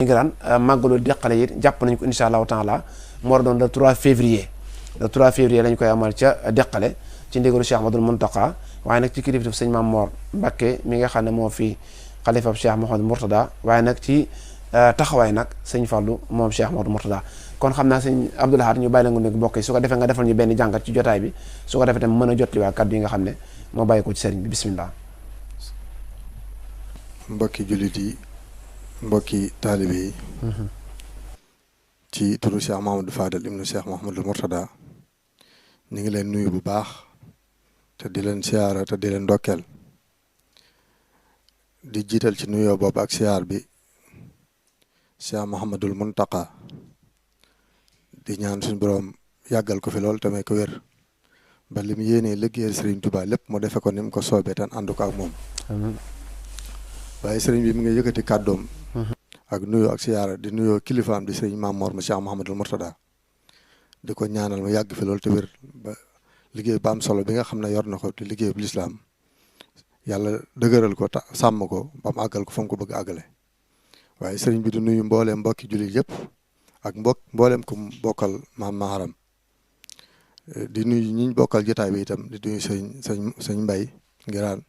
Ngiraan màggalu Deqale it jàpp nañ ko incha allahu taala moo war a doon le 3 février le 3 février lañ koy amal ca Deqale ci ndigalu Cheikh Ahmadul Muntaqa waaye nag ci kilifteefu sëñ Maam Mor Mbakke mi nga xam ne moo fi xalifab Cheikh Mouhamadou Mourtada waaye nag ci taxawaay nag sëñ Fallou moom Cheikh Mouhamadou Mourtada kon xam naa sëñ Abdou Lahad ñu bàyyi la nga nekk bokk yi su ko defee nga defal ñu benn jàngat ci jotaay bi su ko defee tam mën a jot li waa kaddu yi nga xam ne moo bàyyi ko ci sëriñ bi bismillah. mbokki jullit yi mbokki taalibe yi ci turu Cheikh Mahamadou Fadal ibnu Cheikh Mouhamadou Mourtada ñu ngi leen nuyu bu baax te di leen siyaara te di leen ndokkeel di jiital ci nuyoo boobu ak siyaar bi Cheikh Mouhamadul Muntaqa di ñaan suñu borom yàggal ko fi lool tamay ko wér ba li mu yéenee liggéeyal Serigne Touba lépp mu defe ko ni mu ko soobee tan ànd ko ak moom waaye Serigne bi mi ngi yëkkati kàddoom ak nuyoo ak siyaara di nuyoo kilifaam di Serigne Maam Mor mu Cheikh Mouhamadul Mourtada di ko ñaanal mu yàgg fi lool te wér ba liggéey ba am solo bi nga xam ne yor na ko di liggéey bu lislaam yàlla dëgëral ko sàmm ko ba mu àggal ko fa mu ko bëgg àggale waaye Serigne bi di nuyu mbooleem mbokki jullit yëpp ak mbooleem ko bokkal maam Maharam di nuyu ñiñ bokkal jotaay bi itam di nuyu sëñ Mbay Ngiraan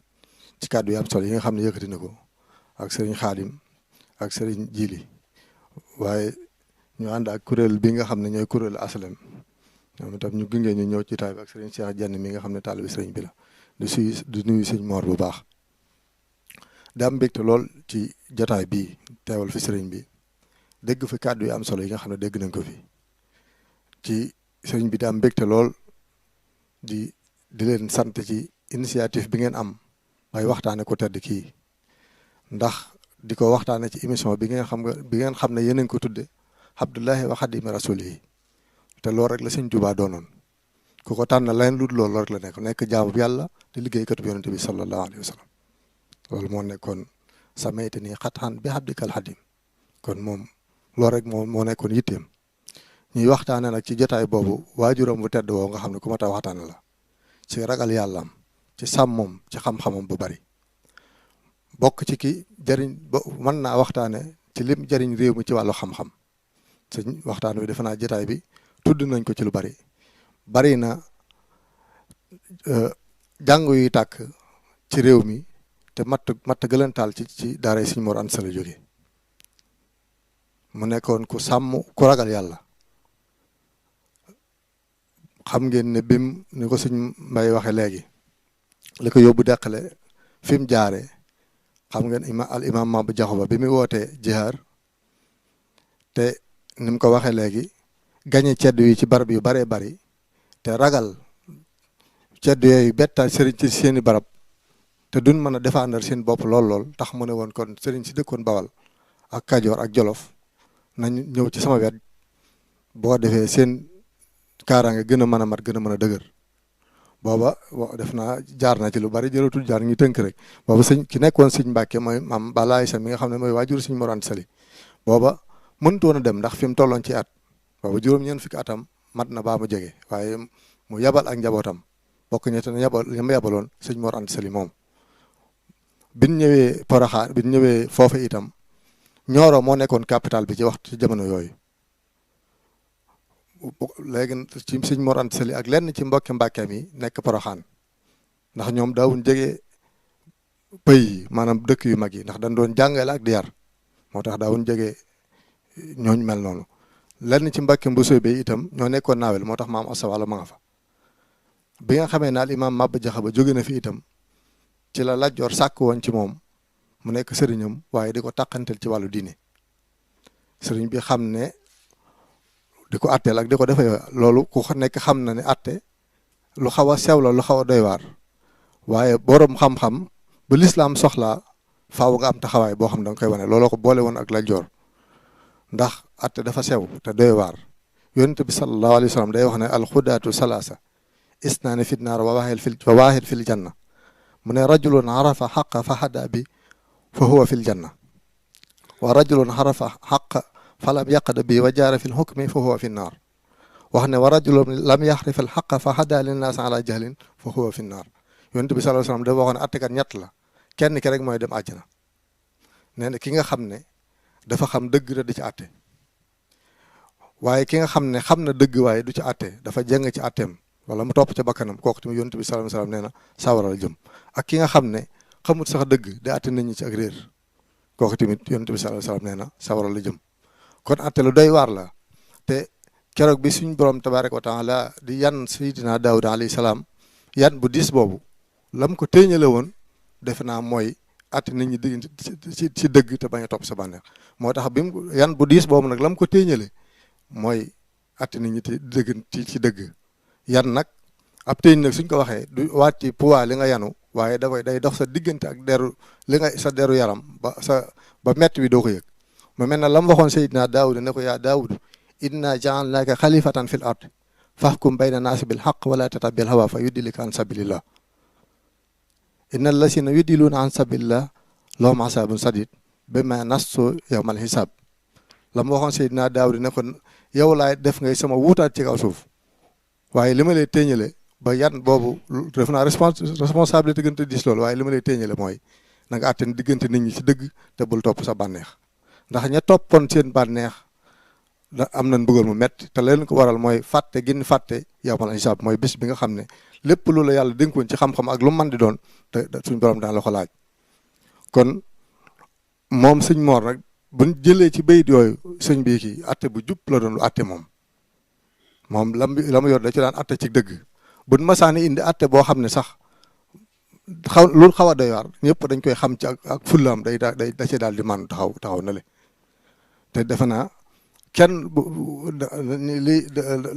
ci kàddu yi am solo yi nga xam ne yëkkati na ko ak sëriñ Xaadim ak sëriñ Jili waaye ñu ànd ak kuréel bi nga xam ne ñooy kuréelu aslem ñoom itam ñu gunge ñu ñëw ci jotaay bi ak sëriñ Cheikh Jenn mi nga xam ne taalibe sëriñ bi la di nuyu sëñ Moor bu baax di am mbégte lool ci jotaay bi teewal fi sëriñ bi dégg fi kàddu yi am solo yi nga xam ne dégg nañ ko fi ci sëriñ bi di am mbégte lool di leen sant ci initiative bi ngeen am bay waxtaane ko tedd kii ndax di ko waxtaane ci émission bi ngeen xam ne yeneen ko tudde Abdullahi wa Xadimi Rasulihi te loolu rek la sëñ Tuubaa doonoon ku ko tànn leen lu loolu rek la nekk jaamu yàlla di liggéeykatu yonente bi sallallahu alayhi wa sallam loolu moo nekkoon samayte nii xatxan bi abdikal xadim kon moom loolu rek moo nekkoon yitteem ñuy waxtaane nag ci jotaay boobu waajuram bu tedd woo nga xam ne ku ma ta waxtaane la ci ragal yàllaam ci sàmmoom ci xam-xamam bu bari bokk ci ki jëriñ mën naa waxtaane ci lim jëriñ réew mi ci wàllu xam-xam sëñ waxtaan wi defe naa jotaay bi tudd nañ ko ci lu bari na jàngu yuy tàkk ci réew mi te matt gëlantaal ci daara Sëñ Mor Anta Sali jóge mu nekkoon ku sàmm ku ragal yàlla xam ngeen ne bim ni ko sëñ Mbay waxe léegi li ko yóbbu Deqale fi mu jaare xam ngeen al imam Maba Jaxu Ba bi mu wootee jihaar te ni mu ko waxee léegi gañe ceddu yi ci barab yu baree bari te ragal ceddu yooyu betta sëriñ ci seeni barab te duñ mën a défendre seen bopp lool tax mu ne woon kon sëriñ si dëkkoon Bawal ak Kajoor ak Jolof nañ ñëw ci sama wet boo defee seen kaaraange gën a mën a mat gën a mën a dëgër booba def naa jaar na ci lu bari jëlatul jaar ñu tënk rek booba ki nekkoon sëñ Mbàkke mooy maam Balaay sa mi nga xam ne mooy waajur sëñ Mor Anta Sali booba mënutoon a dem ndax fi mu tolloon ci at booba juróom-ñeent fukki atam mat na baa mu jege waaye mu yabal ak njabootam bokk ñe te ma yabaloon sëñ Mor Anta Sali moom biñ ñëwee Poroxaan biñ ñëwee foofa itam Ñooro moo nekkoon capital bi ci waxtu ci jamono yooyu léegi ci sëñ Mor Anta Sali ak lenn ci mbokki mbàkkeem yi nekk Poroxaan ndax ñoom daawuñ jege pëy yi maanaam dëkk yu mag yi ndax dañ doon jàngale ak di yar moo tax daawuñ jege ñooñ mel noonu lenn ci mbàkke mbusoo bi itam ñoo nekkoon naawel moo tax maam Assa Walo ma nga fa bi nga xamee naal imaam Maba Jaxu Ba jóge na fi itam ci la Lat Joor sàkk woon ci moom mu nekk sëriñam waaye di ko tàqantel ci wàllu diine sëriñ bi xam ne di ko atteel ak di ko defee loolu ku nekk xam na ne atte lu xaw a sew la lu xaw a doy waar waaye borom xam-xam bu lislaam soxlaa faaw nga am taxawaay boo xam ne da nga koy wane looloo ko boole woon ak Lat Joor ndax atte dafa sew te doy waar yonent bi sallallahu alayhi wa sallam day wax ne alxudaatu salaasa isnaani fi naar wa waahid fil janna mu ne rajulun arafa xaqa fa hada bi fa huwa fil janna wa rajulun arafa xaqa falam yaqda bi wa jaara fil hukmi fa huwa fi naar wax ne wa rajulun lam yaxrif al xaqa fa hada linnaas ala jahlin fa huwa fi naar yonent bi sallallahu alayhi wa sallam dafa waxoon ne attekat ñett la kenn ki rek mooy dem àjjana nee na ki nga xam ne dafa xam dëgg te di ci àtte waaye ki nga xam ne xam na dëgg waaye du ci àtte dafa jeng ci àtteem wala mu topp ca bakkanam kooku tamit yonent bi sallallahu alayhi wasallam nee na sawara la jëm ak ki nga xam ne xamut sax dëgg di àtte nit ñi ci ak réer kooku tamit yonent bi sallallahu alayhi wasallam nee na sawara la jëm kon àtte lu doy waar la te keroog bi suñ borom tabaaraka wa taala di yan Seydina Daawuda alayhi salaam yan bu diis boobu lam ko téeñale woon defe naa mooy àtte nit ñi digg ci dëgg te bañ a topp sa bànneex moo tax bi mu yan bu diis boobu nag lam ko téeñale mooy àtte nit ñi dëgg ci dëgg yan nag ab téeñ nag suñ ko waxee du waat ci poids li nga yanu waaye day dox sa diggante ak deru li nga sa deru yaram ba mett wi doo ko yëg mu mel na lam waxoon Seydina Daawuda ne ko yaa Daawudu inna ja'alnaaka xalifatan fil ard fahkum bayna naasi bil haqq wala tattabi'il hawa fa yudillaka an sabilillah innal lazina yudilluuna an sabilillah lahum azabun sadid bima nasu yawmal hisab la ma waxoon Seydina Daawuda ne ko yow laay def ngay sama wuutaat ci kaw suuf waaye li ma lay téeñale ba yan boobu def naa responsabilité gën te dis loolu waaye li ma lay téeñale mooy na nga àtte diggante nit ñi ci dëgg te bul topp sa bànneex ndax ña toppoon seen bànneex da am na mbugal mu metti te leen ko waral mooy fàtte gin fàtte yawmal hisaab mooy bés bi nga xam ne lépp lu la yàlla dénkoon ci xam-xam ak lu mën di doon te suñ borom daan la ko laaj kon moom sëñ Mor nag buñ jëlee ci bayit yooyu sëñ bi kii atte bu jub la doon lu atte moom la mu yor da ci daan atte ci dëgg buñ masaani indi atte boo xam ne sax loolu xaw a doy waar ñëpp dañ koy xam ci ak fullaam da ci daal di man taxaw na le te defe naa kenn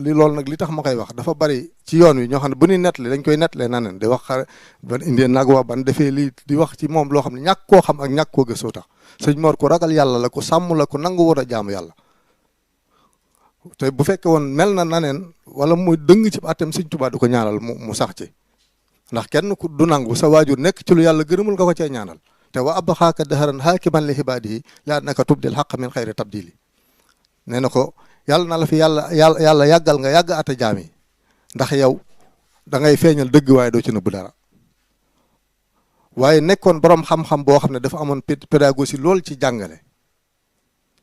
li loolu nag li tax ma koy wax dafa bari ci yoon wi ñoo xam ne bu ñuy nettali dañ koy nettalee naneen di wax xare ban indee nag wax ban defee lii di wax ci moom loo xam ne ñàkk koo xam ak ñàkk koo gëstoo tax sëñ Mor ku ragal yàlla la ku sàmm la ku nangu war a jaamu yàlla te bu fekkee woon mel na naneen wala muy dëng ci àtteem sëñ Tuubaa du ko ñaanal mu sax ci ndax kenn ku du nangu sa waajur nekk ci lu yàlla gërëmul nga ko cee ñaanal te wa abxaaka daharan haakiman li xibaadihi li annaka tubdil xaq min xayri tabdili nee na ko yàlla na la fi yàlla yàggal nga yàgg ate jaam yi ndax yow da ngay feeñal dëgg waaye doo ci nëbbu dara waaye nekkoon borom xam-xam boo xam ne dafa amoon pédagogie lool ci jàngale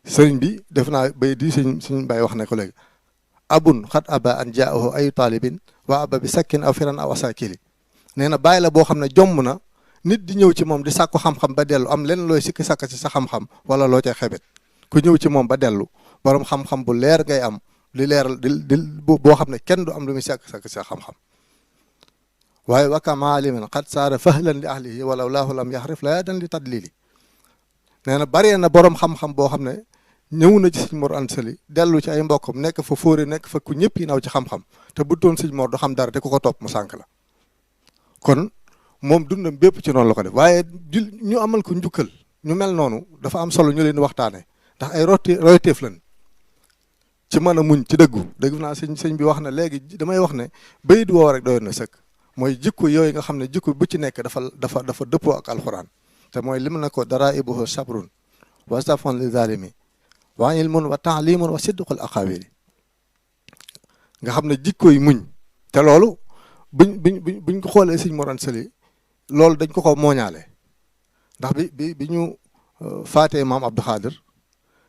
sëriñ bi def naa bay di suñ bay wax ne ko léegi abun xat aba an jaahu ay taalibin wa aba bi sakkin aw firan aw asakili nee na bàyyi la boo xam ne jomm na nit di ñëw ci moom di sàkku xam-xam ba dellu am lenn looy sikki sàkk ci sa xam-xam wala loo cay xebet ku ñëw ci moom ba dellu borom xam-xam bu leer ngay am li leeral di boo xam ne kenn du am lu muy sàkk ci sa xam-xam waaye wakama aliman xat saara fahlan li ahlihi walaw laahu lam yaxrif la dan li tadlili nee na bari na borom xam-xam boo xam ne ñëw na ci sëñ Mor Anta Sali dellu ci ay mbokkam nekk fa fóore nekk fa ku ñëpp yi naw ci xam-xam te bu doon sëñ Mor du xam dara te ku ko topp mu sànk la kon moom dundam bépp ci noonu la ko def waaye ñu amal ko njukkal ñu mel noonu dafa am solo ñu leen waxtaane ndax ay royteef lan ci mën a muñ ci dëggu dëgg naa sëñ bi wax na léegi damay wax ne bayit woo rek doyoon na sëkk mooy jikko yooyu nga xam ne jikko bu ci nekk dafa dëppoo ak alxuraan te mooy lim na ko dara ibuhu sabrun wa stafan li zalimi wa ilmun wa taalimun wa sidqul aqawili nga xam ne jikko yi muñ te loolu buñ ko xoolee sëñ Mor Anta Sali loolu dañ ko mooñaale ndax bi ñu faatee maam Abdou Khadir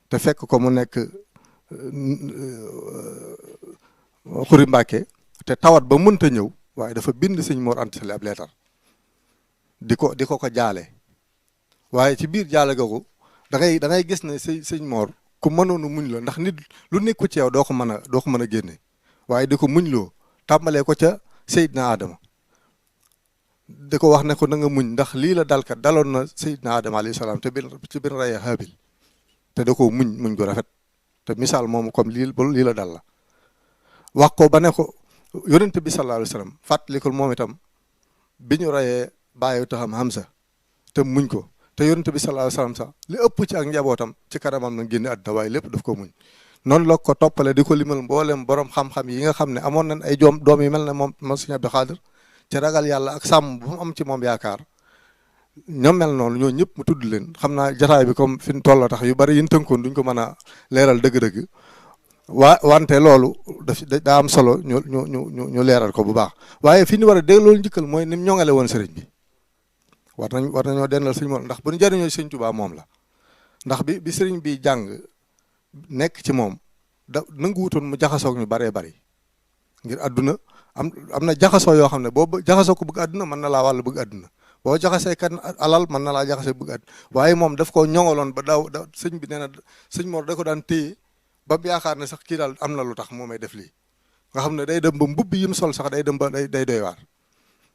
te fekk ko mu nekk xuri Mbàkke te tawat ba mënta ñëw waaye dafa bind sëñ Mor Anta Sali ab leetar di ko jaale waaye ci biir jaale googu da ngay gis ne sëñ Mor ku mënoonu muñ la ndax nit lu nekku ci yow doo ko mën a génne waaye di ko muñ loo tàmbalee ko ca Seydina Adama di ko wax ne ko na nga muñ ndax lii la dalkat daloon na Seydina Adama alayhi salaam te ci biir raya Haabil te da ko muñ gu rafet te misaal moomu comme lii la dal la wax ko ba ne ko yonent bi sallallahu alayhi wa sallam fàttalikul moom itam bi ñu rayee bàyyi taxam Hamza te muñ ko te yonent bi sallallahu alayhi wa sallam sax li ëpp ci ak njabootam ci kanamam na génne àddina waaye lépp daf ko muñ noonu la ko toppale di ko limal mboolem borom xam-xam yi nga xam ne amoon nañ ay doom yi mel ne moom Sëñ Abdou Khadir ci ragal yàlla ak sàmm bu mu am ci moom yaakaar ñoom mel noonu ñoo ñëpp mu tudd leen xam naa jataay bi comme fi ñu tolloo tax yu bari yin tënkoon duñ ko mën a leeral dëgg-dëgg wante loolu daa am solo ñu leeral ko bu baax waaye fi ñu war a dégg loolu njëkkal mooy ni mu ñoŋale woon sëriñ bi war nañoo dennal sëñ Mor ndax bu ñu jëriñoo sëñ Tuubaa moom la ndax bi sëriñ bi jàng nekk ci moom da nanguwutoon mu jaxasoog ñu baree bari ngir àdduna am na jaxasoo yoo xam ne boo jaxasoo ko bëgg àdduna mën na laa wàll bëgg àdduna boo jaxasee kan alal mën na laa jaxasee bëgg àdduna waaye moom daf koo ñoŋaloon ba daaw sëñ bi nee na sëñ Mor da ko daan téye ba mu yaakaar ne sax kii daal am na lu tax moo may def lii nga xam ne day dem ba mbubb yi mu sol sax day dem ba day doy waar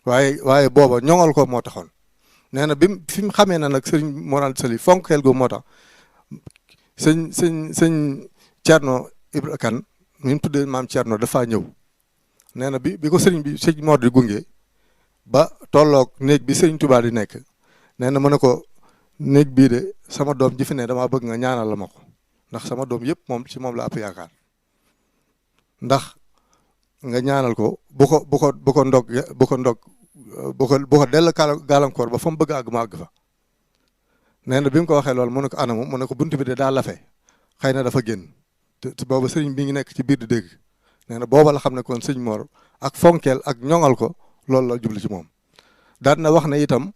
waaye booba ñoŋal ko moo taxoon nee na fi mu xamee na nag sëriñ Mor Anta Sali fonkeel go moo tax sëñ Thierno Ibra Kane mi mu tuddee maam Thierno dafaa ñëw nee na bi ko sëñ Mor di gunge ba tolloog néeg bi sëriñ Touba di nekk nee na mu ne ko néeg bii de sama doom ji fi ne damaa bëgg nga ñaanal la ma ko ndax sama doom yëpp moom ci moom la ëpp yaakaar ndax nga ñaanal ko bu ko dell gàllankoor ba fa mu bëgg àgg ma àgg fa nee na bi mu ko waxee loolu mu ne ko anamu mu ne ko bunt bi de daa lafe xëy na dafa génn te booba sëriñ bi ngi nekk ci biir di dégg nee na booba la xam ne kon sëñ Mor ak fonkeel ak ñoŋal ko loolu la jublu ci moom daan na wax ne itam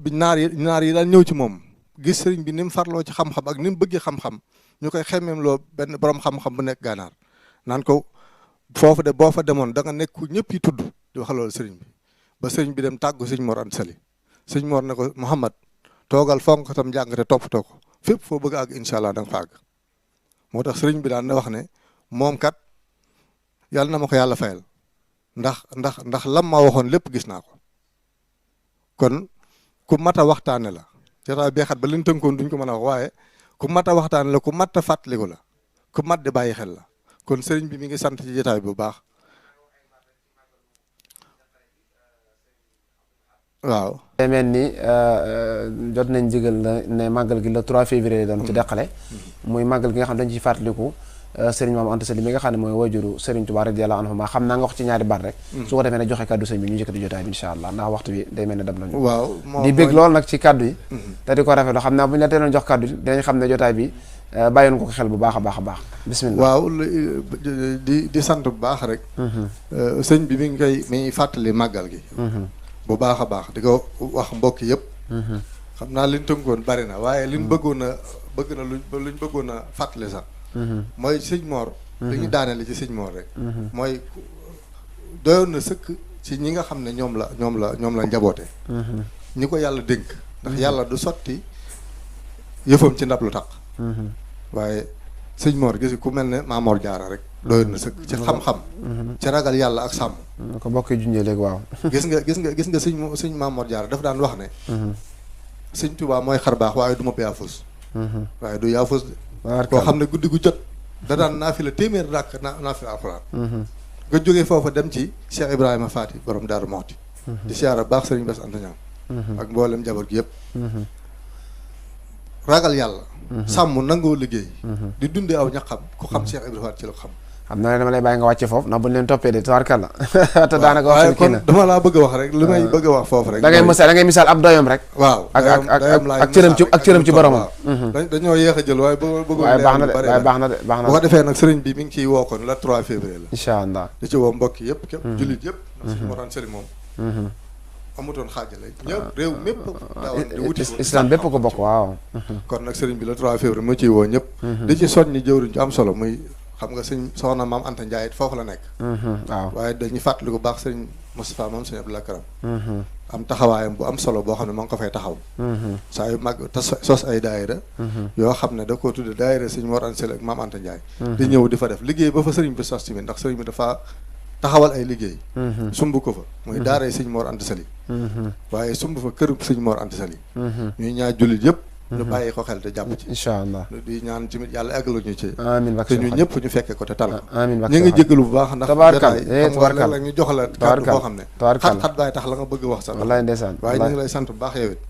bi naar yi daal ñëw ci moom gis sëriñ bi ni mu farloo ci xam-xam ak ni mu bëggee xam-xam ñu koy xemmeem loo benn borom xam-xam bu nekk gànnaar naan ko foofu de boo fa demoon da nga nekk ñëpp yi tudd di wax loolu sëriñ bi ba sëriñ bi dem tàggu sëñ Mor Anta Sali sëñ Mor ne ko Mouhamad toogal fonk tam njàng te toppatoo ko fépp foo bëgg a àgg incha allah da nga fa àgg moo tax sëriñ bi daan na wax ne moom kat yàlla na ma ko yàlla fayal ndax lam ma waxoon lépp gis naa ko kon ku mat a waxtaane la jotaay beexat ba liñ tënkoon duñ ko mën a wax waaye ku mat a waxtaane la ku mat a fàttaliku la ku mat di bàyyi xel la kon sëriñ bi mi ngi sant ci jotaay bu baax waaw. day mel ni jot nañ digal ne màggal gi le 3 février doon ci Deqale muy màggal gi nga xam dañ ciy fàttaliku sëriñ Maam Anta Sali mi nga xam ne mooy wajuru sëriñ Tuubaa radiyallaahu anhu xam naa nga wax ci ñaari baat rek su ko defee ne joxe kàddu sëñ bi ñu njëkkati jotaay bi incha allah ndax waxtu bi day mel ne dem nañu waaw di bég lool nag ci kàddu yi te di ko rafetlu xam naa bu ñu la teeloon jox kàddu yi dinañ xam ne jotaay bi bàyyoon ko xel bu baax a baax a baax bismillah waaw di sant bu baax rek sëñ bi mi ngi fàttali màggal gi bu baax a baax di ko wax mbokk yëpp xam naa liñ tënkoon bari na waaye liñ bëggoon a fàttali sax mooy sëñ Mor dañu daanele ci sëñ Mor rek mooy doyoon na sëkk ci ñi nga xam ne ñoom la njaboote ñi ko yàlla dénk ndax yàlla du sotti yëfam ci ndab lu taq waaye sëñ Mor gis ku mel ne Maamoor Jaara rek doyoon na sëkk ci xam-xam ci ragal yàlla ak sàmm ko bokk junjee léegi waaw gis nga sëñ Maamoor Jaara dafa daan wax ne sëñ Tuubaa mooy xar baax waaye du ma yaafus waaye du yaafus koo xam ne guddi gu jot da daan naafila téeméer ràkk naafila alxuraan nga jógee foofa dem ci Cheikh Ibrahima Faati borom Daaru Moxti di siyaara baax sëriñ Bass Anta Ñaŋ ak mboolem njaboot gi yëpp ragal yàlla sàmm nangoo liggéey di dundee aw ñaqam ku xam Cheikh Ibrahima Faati ci la ko xam naa ne dama lay bàyyi nga wàcce foofu ndax buñ leen toppee de tabarkalla te daanaka wax kon dama laa bëgg a wax rek li may bëgg a wax foofu rek da ngay misaal ab doyam rek waaw ak cëram ci boromam dañoo yéex a jël waaye bëgg waaye baax na de waaye baax na de baax na bu ko defee nag sëriñ bi mi ngi ciy woo kon la 3 février la incha allah di ci woo mbokk yëpp képp jullit yëpp ndax suñu Mor Anta Sali moom amutoon xaajale ñëpp réew mépp daawoon di wuti islam bépp ko bokk waaw kon nag sëriñ bi la 3 février mu ciy woo ñëpp di ci soññi jëwriñ ci am solo muy xam nga sëñ soxna maam Anta Ndiaye foofu la nekk waaw waaye dañuy fàttali ko baax sëñ Moustapha moom sëñ Abdoulaye Karam am taxawaayam bu am solo boo xam ne moo ngi ko fay taxaw saa yu mag te sos ay daayira yoo xam ne da koo tudde daayira sëñ Mor Anta Sali ak maam Anta Ndiaye di ñëw di fa def liggéey ba fa sëriñ bi sos tamit ndax sëriñ bi dafa taxawal ay liggéey sumb ko fa muy daaray sëñ Mor Anta Sali waaye sumb fa kër sëñ Mor Anta Sali ñuy ñaar jullit yëpp ñu bàyyi ko xel te jàpp ci incha allah di ñaan tamit yàlla eggalu ñu ci amiin te ñu ñëpp ñu fekke ko te tal ko amiin ñu ngi jégalu bu baax ndax tabaarkalla tabaarkalla ñu jox la kàddu boo xam ne tabaarkalla xat-xat baay tax la nga bëgg wax sax wallaay ndeysaan waaye ñu ngi lay sant bu baax yow it